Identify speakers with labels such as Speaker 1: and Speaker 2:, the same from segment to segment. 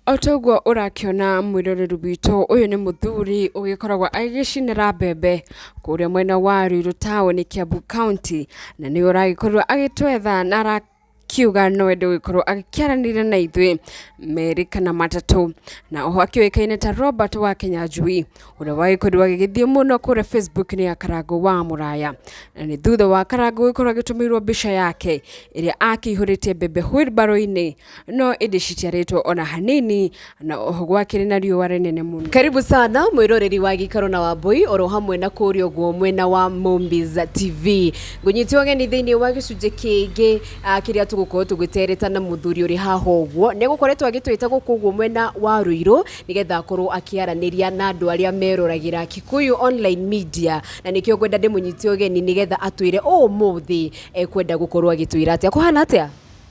Speaker 1: O ta ũguo ũrakĩona mwĩroreri witũ, ũyũ nĩ mũthuri ũgĩkoragwo agĩgĩcinĩra mbembe kũrĩa mwena wa Ruiru town, Kiambu County, na nĩwe ũragĩkorirwo agĩtwetha na arakiuga no ende gũgĩkorwo agĩkĩaranĩria na ithuĩ merĩ kana matatũ. Na oho akĩũĩkaine ta Robert wa Kĩnyanjui, ũrĩa wagĩkorirwo agĩgĩthiĩ mũno kũrĩa Facebook-inĩ ya Karangũ wa Mũraya. Na nĩ thutha wa Karangũ gũgĩkorwo agĩtũmĩirwo mbica yake ĩrĩa akĩihũrĩtie mbembe wheelbarrow-inĩ, no ĩndĩ citiarĩtwo ona hanini na oho gwakĩrĩ na riũa rĩnene mũno.
Speaker 2: Karibu sana mwiroreri wa gĩikaro na Wambui oro hamwe na kũrĩa ũguo mwena wa Mombis TV. Ngũnyite ũgeni thĩinĩ wa gĩcunjĩ kĩngĩ kĩrĩa tũgũkorwo tũgĩtereta na mũthuri ũrĩ haha ũguo. Nĩ egũkoretwo agĩtwĩta gũkũ ũguo mwena wa Ruiru nĩgetha akorwo akĩaranĩria na andũ arĩa meroragĩra Kikuyu Online Media, na nĩkĩo ngwenda ndĩmũnyite ũgeni nĩgetha atwĩre ũmũthĩ ekwenda gũkorwo agĩtwĩra atĩa. Kũhana atĩa?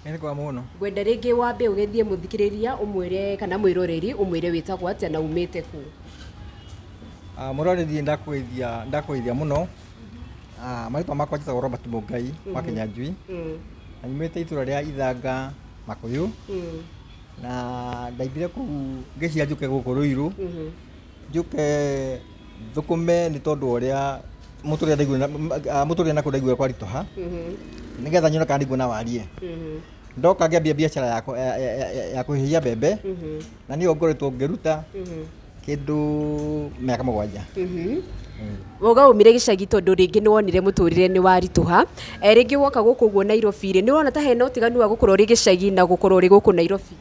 Speaker 3: Nĩ kwa mũno.
Speaker 2: Ngwenda rĩngĩ wambe ũgeithie mũthikĩrĩria ũmwĩre kana mwĩroreri ũmwĩre wĩtagwo atĩa na umĩte kũ.
Speaker 3: Mwĩroreri ndakũgeithia ndakũgeithia mũno. Marĩtwa makwa njĩtagwo Robert Mũngai wa Kĩnyanjui. Na nyumĩte itũra rĩa Ithanga Makũyũ. Na ndaingire kũu ngĩciria njũke gũkũ Ruiru. Njũke thũkũme nĩ tondũ wa ũrĩa mũtũrĩre ndaiguire mũtũrĩre nakũu ndaiguire kwaritũha, nĩgetha nyone kana nĩnguona warie. Ndoka ngĩambia biacara yakwa ya kũhĩhia mbembe, na nĩyo ngoretwo ngĩruta kĩndũ mĩaka 7.
Speaker 2: Wauga umire gĩcagi tondũ rĩngĩ nĩ wonire mũtũrĩre nĩ waritũha. Rĩngĩ woka gũkũ ũguo Nairobi rĩ, nĩ ũrona ta hena ũtiganu wa gũkorwo ũrĩ gĩcagi na gũkorwo ũrĩ gũkũ Nairobi?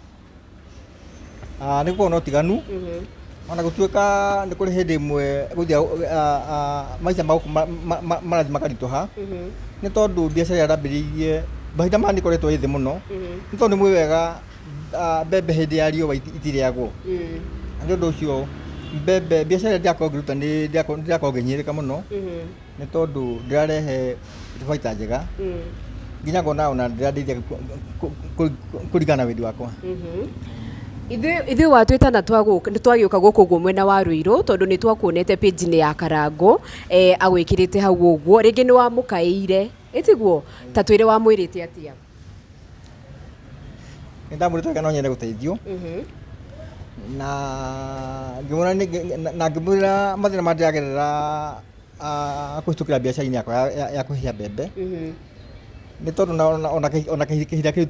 Speaker 3: Nĩ gũkoragwo na ũtiganu, ona gũtuĩka nĩ kũrĩ hĩndĩ ĩmwe gũthiaga maica ma gũkũ marathiĩ makaritũha, nĩ tondũ biacara ĩrĩa ndambĩrĩirie mahinda maya nĩ ĩkoretwo ĩ thĩ mũno, nĩ tondũ nĩ mũĩ wega mbembe hĩndĩ ya riũa itirĩagwo. Na nĩ ũndũ ũcio mbembe biacara ĩrĩa ndĩrakorwo ngĩruta nĩ ndĩrakorwo ngĩhinyĩrĩrĩka mũno. Nĩ tondũ ndĩrarehe baita njega nginya ngona ona ndĩrandeithia kũringana na wendi wakwa.
Speaker 2: Ithuĩ watwĩta na twagĩũka gũkũ ũguo mwena wa Ruiru tondũ nĩ twakuonete page-inĩ ya Karangũ agwĩkĩrĩte hau ũguo, rĩngĩ nĩ wamũkaĩire, ĩtiguo? Ta twĩre wamwĩrĩte atĩa?
Speaker 3: Nĩ ndamwĩrĩte wega no nyende gũteithio na ngĩmwĩra na ngĩmwĩra mathĩna marĩa ndĩragerera kũhĩtũkĩra biacara-inĩ yakwa ya kũhĩhia mbembe. Nĩ tondũ ona kĩhinda kĩu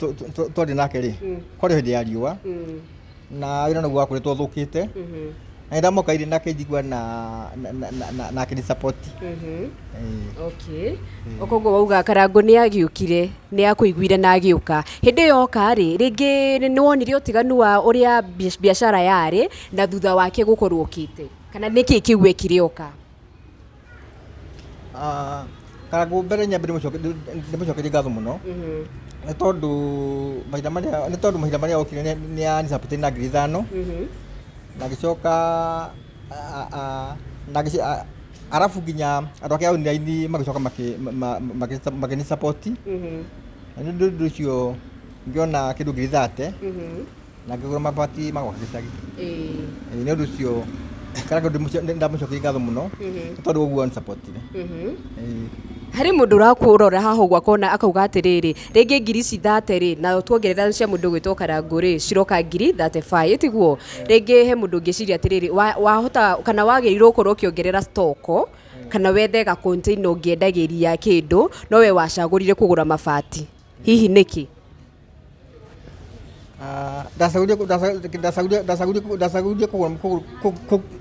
Speaker 3: twarĩ nake rĩ, kwarĩ o hĩndĩ ya riũa na wĩra naguo wakoretwo ũthũkĩte. Na nĩ ndamũkaĩire na akĩnjigua na akĩnĩ support.
Speaker 2: Okay. Koguo wauga Karangũ nĩ agĩũkire, nĩ akũiguire na agĩũka. Hĩndĩ ĩyo oka rĩ, rĩngĩ nĩ wonire ũtiganu wa ũrĩa biacara yarĩ na thutha wake gũkorwo okĩte? Kana nĩkĩ kĩu ekire oka?
Speaker 3: Karangũ mbere nyambe ndĩmũcokerie ngatho mũno, nĩ tondũ mahinda marĩa nĩ tondũ mahinda marĩa okire nĩ ani support na 5,000, na agĩcoka na arabu nginya andũ ake a online magĩcoka makĩnĩ support, na nĩ ũndũ ũcio ngĩona kĩndũ 30,000. Na ngĩgũra mabati ma gwaka gĩcagi. Ĩĩ, nĩ ũndũ ũcio Karangũ ndamũcokeria ngatho mũno nĩ tondũ wa ũguo ansapotire. Ĩĩ.
Speaker 2: Harĩ mũndũ ũrakũrora haha ũguo akona akauga atĩrĩrĩ, rĩngĩ ngiri ici thate rĩ, na tuongerera cia mũndũ ũgwĩtwo Karangũ rĩ, ciroka ngiri 35, ĩtiguo? Rĩngĩ he mũndũ ũngĩciria atĩrĩrĩ, wahota kana wagĩrĩirwo gũkorwo ũkĩongerera stock kana wethe ga container ũngĩendagĩria kĩndũ, no we wacagũrire kũgũra mabati. Hihi nĩkĩ?
Speaker 3: Ndacagũrire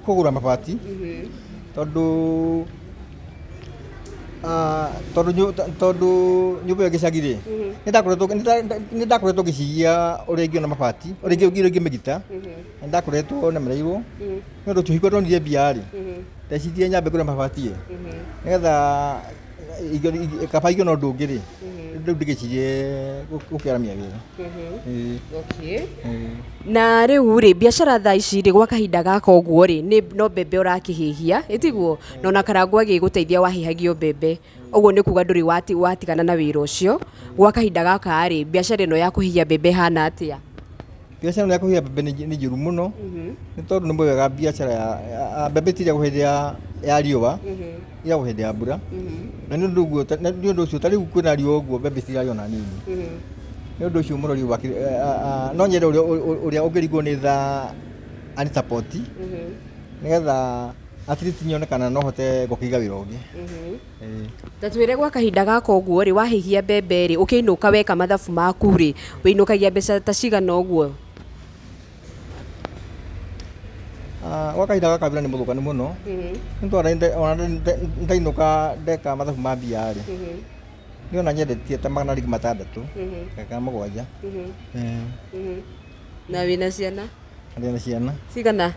Speaker 3: kũgũra mabati tondũ tondũ nyũmba ĩyo gĩcagi rĩ, nĩ ndakoretwo ngĩciria ũrĩa ingĩona mabati, ũrĩa ingĩmĩgita, nĩ ndakoretwo nemereirwo, nĩ ũndũ ũcio hingo ndonire mbia rĩ, ndecirie nyambe ngũre mabati ĩ, nĩgetha kaba ingĩona ũndũ ũngĩ rĩ, rĩu ndĩgĩcirie gũkĩaramia wĩra. Ĩĩ.
Speaker 2: Okay.
Speaker 3: Ĩĩ.
Speaker 2: Na rĩu rĩ, biacara thaa ici rĩ, gwa kahinda gaka ũguo rĩ, nĩ no mbembe ũrakĩhĩhia, ĩtiguo? Na ona Karangũ agĩgũteithia wahĩhagia o mbembe. Ũguo nĩ kuga ndũrĩ watigana na wĩra ũcio. Gwa kahinda gaka rĩ, biacara ĩno ya kũhĩhia mbembe ĩhana atĩa?
Speaker 3: Biacara ĩno ya kũhĩhia mbembe nĩ njũru mũno, nĩ tondũ nĩ mũĩ wega biacara ya mbembe itirĩagwo hĩndĩ ya riũa, irĩagwo hĩndĩ ya mbura. Na nĩ ũndũ ũguo, na nĩ ũndũ ũcio ta rĩu kwĩna riũa ũguo mbembe itirarĩo ona nini. Nĩ ũndũ ũcio mũrori wa no nyende ũrĩa ũngĩringwo nĩ tha ani support nĩgetha at least nyone kana no hote gũkĩiga wĩra ũngĩ. Ĩĩ.
Speaker 2: Ta twĩre gwa kahinda gaka ũguo rĩ, wahĩhia mbembe rĩ, ũkĩinũka weka mathabu maku rĩ, wĩinũkagia mbeca ta cigana ũguo?
Speaker 3: Gwa kahinda gaka wĩra nĩ mũthũkanu mũno. Nĩ tondũ ona ndainũka ndeka mathabu ma mbia rĩ, niĩ ona nyendetie ta 600 kana 7.
Speaker 2: Na wĩna ciana?
Speaker 3: Ndĩna ciana.
Speaker 2: Cigana?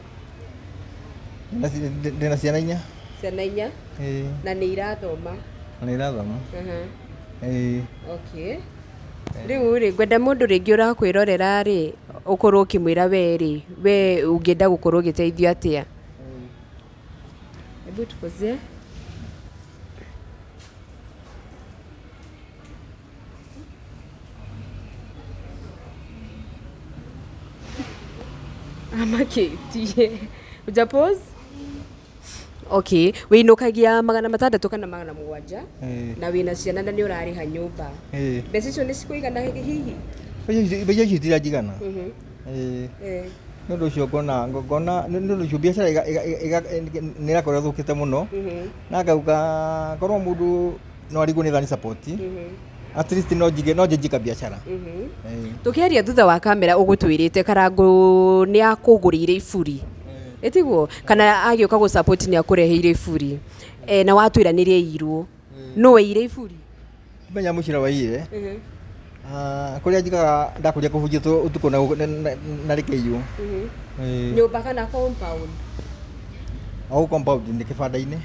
Speaker 3: Ndĩna ciana 4.
Speaker 2: Ciana 4?
Speaker 3: Ĩĩ.
Speaker 2: Na nĩ irathoma?
Speaker 3: Na nĩ irathoma. Ĩĩ.
Speaker 2: Okay. Rĩu rĩ, ngwenda mũndũ rĩngĩ ũrakwĩrorera rĩ, ũkorwo ũkĩmwĩra we rĩ, we ũngĩenda gũkorwo ũgĩteithio atĩa? Hebu tukuzie. Amakĩtie. Uja pause? Okay, wĩinũkagia 600 kana 700 na wĩna ciana na nĩ ũrarĩha nyũmba. Mbeca icio nĩ cikũigana hihi?
Speaker 3: Mbeca icio itiranjigana. Nĩ ũndũ ũcio ngona nĩ ũndũ ũcio biacara nĩ ĩrakorwo ĩthũkĩte mũno na ngauga korwo mũndũ no arigwo nĩ thani support at least no njige no njenjie biacara.
Speaker 2: Tũkĩaria thutha wa kamera ũgũtwĩrĩte Karangũ nĩ akũgũrĩire iburi. Ĩtiguo? Kana agĩũka gũ support nĩ akũreheire iburi. Na watwĩra nĩ rĩaiyirwo. Nũ waiyire iburi?
Speaker 3: Menya mũcira waiyire. Kũrĩa njigaga ndakũria kũbunjĩtwo ũtukũ na rĩkĩiywo.
Speaker 2: Nyũmba kana compound?
Speaker 3: O compound nĩ kĩbanda-inĩ.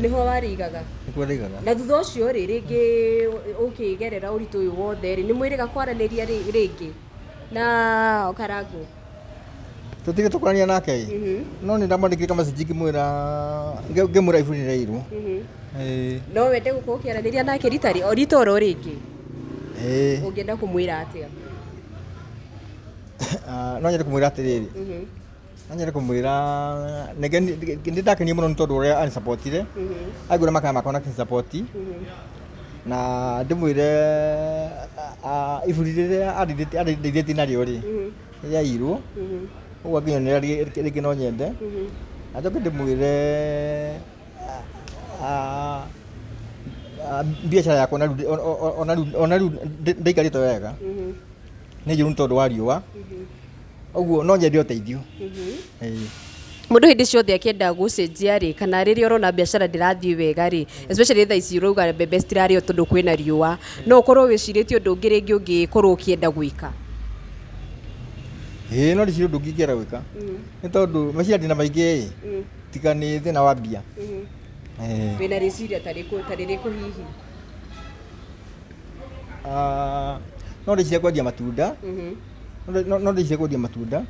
Speaker 2: Nĩho warĩigaga?
Speaker 3: Nĩkuo ndaigaga.
Speaker 2: Na thutha ũcio rĩ, rĩngĩ ũkĩgerera ũritũ ũyũ wothe rĩ, nĩ mwĩrĩga kwaranĩria rĩngĩ na Karangũ?
Speaker 3: Tũtirĩ tũkwarania nake ĩ. No nĩ ndamwandĩkire ka message ngĩmwĩra ngĩmwĩra iburi nĩ rĩaiyirwo.
Speaker 2: No wende gũkorwo ũkĩaranĩria nake rita o rita oro rĩngĩ?
Speaker 3: Ĩĩ.
Speaker 2: Ũngĩenda kũmwĩra atĩa?
Speaker 3: No nyende kũmwĩra atĩrĩrĩ. No nyende kũmwĩra nĩ ndakenio mũno nĩ tondũ ũrĩa anisupportire. Angĩũra makaya makwa na akĩnisupport. Na ndĩmwĩre iburi rĩrĩa andeithĩtie narĩo rĩ, rĩaiyirwo. Ũguo angĩnyonera rĩngĩ no nyende. Na njoke ndĩmwĩre biacara yakwa ona rĩu ndĩikarĩte wega. Nĩ njũru nĩ tondũ wa riũa. Ũguo no nyende ũteithio.
Speaker 2: Mũndũ hĩndĩ ciothe akĩenda gũcenjia rĩ, kana rĩrĩa ũrona biacara ndĩrathiĩ wega rĩ, especially thaa ici ũrauga mbembe citirarĩo tondũ kwĩna riũa, no ũkorwo wĩcirĩtie ũndũ ũngĩ rĩngĩ ũngĩkorwo ũkĩenda gwĩka?
Speaker 3: Ĩĩ no ndĩcirie ũndũ ũngĩ ingĩenda gwĩka. Nĩ tondũ meciria ndĩna maingĩ ĩ, tiga nĩ thĩna wa mbia.
Speaker 2: Wĩna rĩciria ta rĩrĩkũ hihi?
Speaker 3: No ndĩcirie kwendia matunda. No ndĩcirie kwendia matunda.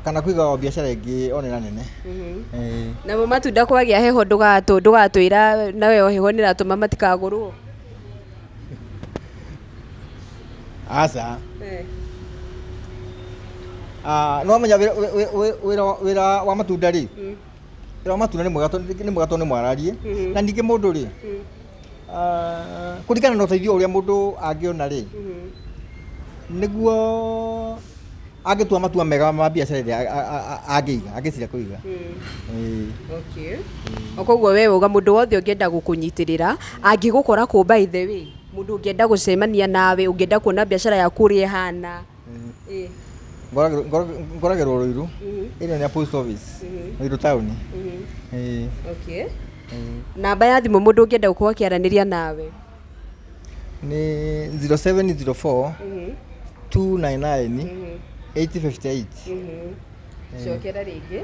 Speaker 3: Kana kũiga o biacara ĩngĩ o nene nene.
Speaker 2: Namo matunda kwagĩa heho ndũgatwĩra nayo heho nĩ ĩratũma matikagũrwo?
Speaker 3: Aca. No menya wĩra wa matunda rĩ, wĩra wa matunda nĩ mwega tondũ nĩ mwararie. Na ningĩ mũndũ rĩ, kũringana na ũteithio ũrĩa mũndũ angĩona rĩ, nĩguo angĩtua matua mega ma biacara ĩrĩa angĩiga, angĩciria kũiga.
Speaker 2: Okay. Koguo we uga mũndũ wothe ũngĩenda gũkũnyitĩrĩra, angĩgũkora kũ by the way, mũndũ ũngĩenda gũcemania nawe, ũngĩenda kuona biacara yaku ũrĩa ĩhana.
Speaker 3: Ngoragĩrwo Ruiru, ĩrĩa nĩ ya post office, Ruiru town.
Speaker 2: Okay. Namba ya thimũ mũndũ ũngĩenda gũkorwo akĩaranĩria nawe?
Speaker 3: Nĩ 0704 299 858.
Speaker 2: Cokera rĩngĩ.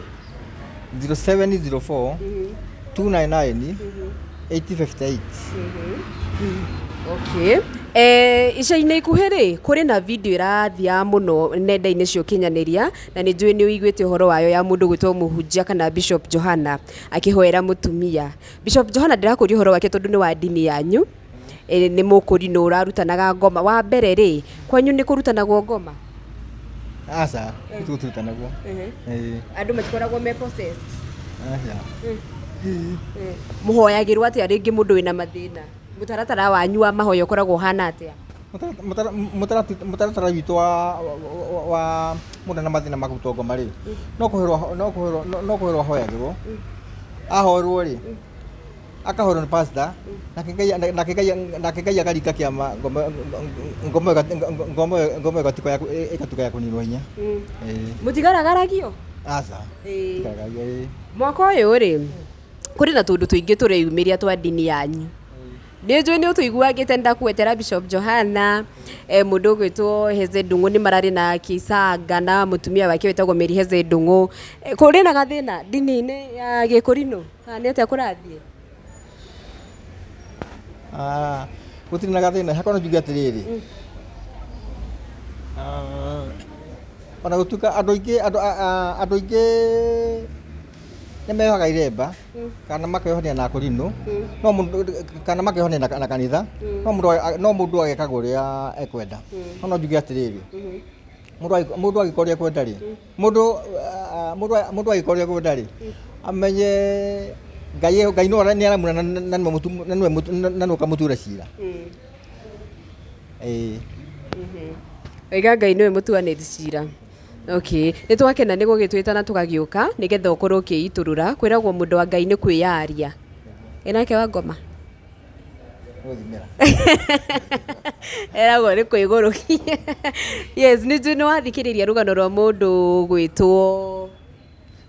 Speaker 3: 0704 299 858.
Speaker 2: Okay. Ica-inĩ ikuhĩ rĩ, kũrĩ na video ĩrathiaga mũno nenda-inĩ cia ũkinyanĩria na nĩ njũĩ nĩ ũiguĩte ũhoro wayo ya mũndũ gwĩtwo mũhunjia kana Bishop Johana akĩhoera mũtumia. Bishop Johana ndĩrakũria ũhoro wake tondũ nĩ wa ndini yanyu. Nĩ mũkũrinũ ũrarutanaga ngoma. Wa mbere rĩ, kwanyu nĩ kũrutanagwo ngoma?
Speaker 3: Aca, gũtirutanagwo.
Speaker 2: Andũ matikoragwo me possessed?
Speaker 3: Aca.
Speaker 2: Mũhoyagĩrwo atĩa rĩngĩ mũndũ wĩna mathĩna? Mũtaratara wanyu wa mahoya ũkoragwo ũhana atĩa?
Speaker 3: Mũtaratara witũ wa mũndũ na mathĩna ma kũrutwo ngoma rĩ, no kũhoerwo ahoyagĩrwo. Ahoerwo rĩ, akahoerwo nĩ pastor, nake Ngai akaringa kĩama, ngoma ĩgatuĩka ya kũninwo hinya. Ĩĩ.
Speaker 2: Mũtigaragaragio?
Speaker 3: Aca. Tigaragaragia, ĩĩ.
Speaker 2: Mwaka ũyũ rĩ, kũrĩ na tũndũ tũingĩ tũreyumĩria twa ndini yanyu. Nĩ njũĩ nĩ ũtũiguangĩte, ndakũgwetera Bishop Johana, mũndũ ũgwĩtwo Heze Ndung'u, nĩ mararĩ na Kisanga na mũtumia wake wĩtagwo Mary Heze Ndung'u. Kũrĩ na gathĩna ndini-inĩ ya Gĩkũrinũ kana nĩ atĩa kũrathiĩ?
Speaker 3: Ah, gũtirĩ na gathĩna. Hakwa no njuge atĩrĩrĩ, ah, ona gũtuĩka andũ aingĩ nĩ meyohaga iremba kana makeyohania na akũrinũ, no mũndũ kana makeyohania na kanitha, no mũndũ agekaga ũrĩa ekwenda. No njuge atĩrĩrĩ, mũndũ angĩkorwo ũrĩa ekwenda rĩ, mũndũ angĩkorwo ũrĩa ekwenda rĩ, amenye Ngai no nĩ aramuna na nĩwe ũkamũtuĩra cira. Ĩĩ.
Speaker 2: Oiga Ngai nĩwe mũtuanĩri cira. Okay, nĩ twakena nĩ gũgĩtwĩta na tũgagĩũka nĩgetha ũkorwo ũkĩitũrũra. Kwĩragwo mũndũ wa Ngai nĩ kwĩyaria. Ĩ nake wa ngoma?
Speaker 3: Gũthimĩra.
Speaker 2: Eragwo nĩ kwĩgũrũkia. Yes, nĩ njũĩ nĩ wathikĩrĩria rũgano rwa mũndũ gwĩtwo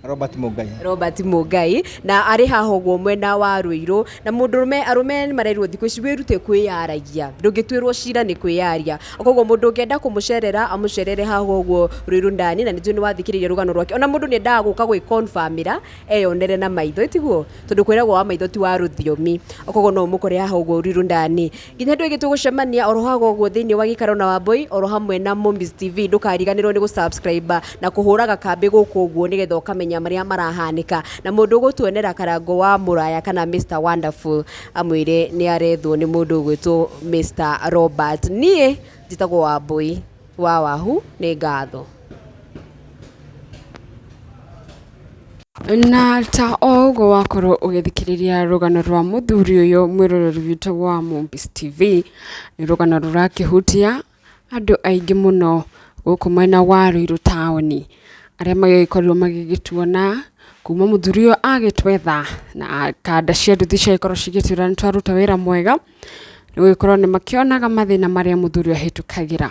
Speaker 3: Robert Mũngai.
Speaker 2: Robert Mũngai, na arĩ haha ũguo mwena wa Ruiru. Na mũndũrũme, arũme nĩ marerwo thikũ ici wĩrute kwĩyaragia, ndũngĩtuĩrwo cira nĩ kwĩyaria. Koguo mũndũ ũngĩenda kũmũcerera amũcerere haha ũguo Ruiru ndani. Na nĩ njũĩ nĩ wathikĩrĩria rũgano rwake. Ona mũndũ nĩ endaga gũka gwĩconfirmĩra, eyonere na maitho, ĩtiguo? Tondũ kwĩragwo wa maitho ti wa rũthiomi. Koguo no ũmũkore haha ũguo Ruiru ndani. Nginya hĩndĩ ĩngĩ tũgũcemania oro haha ũguo thĩinĩ wa Gĩikaro na Wambui oro hamwe na Mombis TV. Ndũkariganĩrwo nĩ gũsubscribe na kũhũra gakambĩ gũkũ ũguo nĩgetha ũkamenya marĩa marahanĩka. Na mũndũ ũgũtuonera Karango wa Mũraya kana Mr Wonderful, amwĩre nĩ arethwo nĩ mũndũ ũgwĩtwo Mr Robert. Niĩ njĩtagwo Wambui wa Wahu, nĩ ngatho.
Speaker 1: Na ta o ũguo wakorwo ũgĩthikĩrĩria rũgano rwa mũthuri ũyũ, mwĩroreri witũ wa Mombis TV, nĩ rũgano rũrakĩhutia andũ aingĩ mũno gũkũ mwena wa Ruiru taũni, arĩa magĩkorirwo magĩgĩtuona kuma mũthuri ũyũ agĩtwetha na kanda cia nduthi ciagĩkorwo cigĩtwĩra nĩ twaruta wĩra mwega, nĩ gũgĩkorwo nĩ makĩonaga mathĩna marĩa mũthuri ũyũ ahĩtũkagĩra.